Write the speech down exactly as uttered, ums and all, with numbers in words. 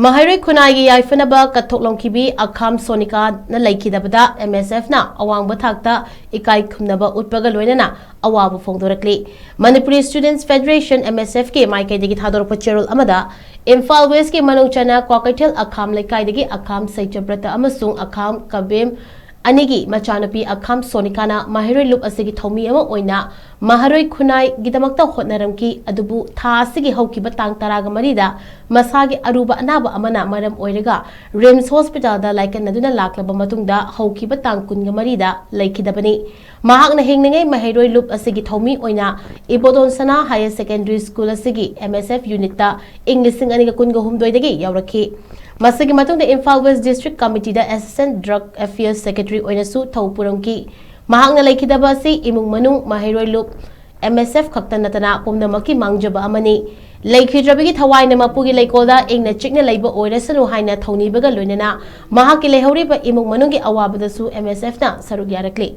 ꯃꯍꯩꯔꯣꯏ ꯈꯨꯟꯅꯥꯏꯒꯤ ꯌꯥꯏꯐꯅꯕ ꯀꯠꯊꯣꯛꯂꯝꯈꯤꯕꯤ ꯑꯈꯥꯝ ꯁꯣꯅꯤꯀꯥꯅ ꯂꯩꯈꯤꯗꯕꯗ M S F ꯅ ꯑꯋꯥꯡꯕ ꯊꯥꯛꯇ ꯏꯀꯥꯏ ꯈꯨꯝꯅꯕ ꯎꯠꯄꯒ ꯂꯣꯏꯅꯅ ꯑꯋꯥꯕ ꯐꯣꯡꯗꯣꯔꯛꯂꯤ꯫ Manipuri Students Federation, M S F ꯀꯤ ꯃꯥꯏꯀꯩꯗꯒꯤ ꯊꯥꯗꯣꯔꯛꯄ ꯆꯦꯔꯣꯜ ꯑꯃꯗ ꯏꯝꯐꯥꯜ West ꯀꯤ ꯃꯅꯨꯡ ꯆꯟꯅ ꯀ꯭ꯋꯥꯀꯩꯊꯦꯜ ꯑꯈꯥꯝ ꯂꯩꯀꯥꯏꯗꯒꯤ ꯑꯈꯥꯝ ꯁꯩꯇ꯭ꯌꯕ꯭ꯔꯇ ꯑꯃꯁꯨꯡ ꯑꯈꯥꯝ ꯀꯕꯦꯝ ꯑꯅꯤꯒꯤ ꯃꯆꯥꯅꯨꯄꯤ ꯑꯈꯥꯝ ꯁꯣꯅꯤꯀꯥꯅ ꯃꯍꯩꯔꯣꯏ ꯂꯨꯞ ꯑꯁꯤꯒꯤ ꯊꯧꯃꯤ ꯑꯃ ꯑꯣꯏꯅ ꯃꯍꯩꯔꯣꯏ ꯈꯨꯟꯅꯥꯏꯒꯤꯗꯃꯛꯇ ꯍꯣꯠꯅꯔꯝꯈꯤ꯫ ꯑꯗꯨꯕꯨ ꯊꯥ ꯑꯁꯤꯒꯤ ꯍꯧꯈꯤꯕ ꯇꯥꯡ ꯇꯔꯥꯒ ꯃꯔꯤꯗ ꯃꯁꯥꯒꯤ ꯑꯔꯨꯕ ꯑꯅꯥꯕ ꯑꯃꯅ ꯃꯔꯝ ꯑꯣꯏꯔꯒ RIMS Hospital ꯗ ꯂꯥꯏꯀꯠꯅꯗꯨꯅ ꯂꯥꯛꯂꯕ ꯃꯇꯨꯡꯗ ꯍꯧꯈꯤꯕ ꯇꯥꯡ ꯀꯨꯟꯒ ꯃꯔꯤꯗ ꯂꯩꯈꯤꯗꯕꯅꯤ꯫ ꯃꯍꯥꯛꯅ ꯍꯤꯡꯂꯤꯉꯩ ꯃꯍꯩꯔꯣꯏ ꯂꯨꯞ ꯑꯁꯤꯒꯤ ꯊꯧꯃꯤ ꯑꯣꯏꯅ ꯏꯕꯣꯇꯣꯟ ꯁꯅꯥ Higher Secondary School ꯑꯁꯤꯒꯤ M S F unit ꯇ ꯏꯪ ꯂꯤꯁꯤꯡ ꯑꯅꯤꯒ ꯀꯨꯟꯒ ꯍꯨꯝꯗꯣꯏꯗꯒꯤ ꯌꯥꯎꯔꯛꯈꯤ꯫ ꯃꯁꯤꯒꯤ ꯃꯇꯨꯡꯗ ꯏꯝꯐꯥꯜ West District Committee ꯗ Assistant Drug Affairs Secretary ꯑꯣꯏꯅꯁꯨ ꯊꯧ ꯄꯨꯔꯝꯈꯤ꯫ ꯃꯍꯥꯛꯅ ꯂꯩꯈꯤꯗꯕ ꯑꯁꯤ ꯏꯃꯨꯡ ꯃꯅꯨꯡ, ꯃꯍꯩꯔꯣꯏ ꯂꯨꯞ, M S F ꯈꯛꯇ ꯅꯠꯇꯅ ꯄꯨꯝꯅꯃꯛꯀꯤ ꯃꯥꯡꯖꯕ ꯑꯃꯅꯤ꯫ ꯂꯩꯈꯤꯗ꯭ꯔꯕꯒꯤ ꯊꯋꯥꯏꯅ ꯃꯄꯨꯒꯤ ꯂꯩꯀꯣꯜꯗ ꯏꯪꯅ ꯆꯤꯛꯅ ꯂꯩꯕ ꯑꯣꯏꯔꯁꯅꯨ ꯍꯥꯏꯅ ꯊꯧꯅꯤꯕꯒ ꯂꯣꯏꯅꯅ ꯃꯍꯥꯛꯀꯤ ꯂꯩꯍꯧꯔꯤꯕ ꯏꯃꯨꯡ ꯃꯅꯨꯡꯒꯤ ꯑꯋꯥꯕꯗꯁꯨ M S F ꯅ ꯁꯔꯨꯛ ꯌꯥꯔꯛꯂꯤ꯫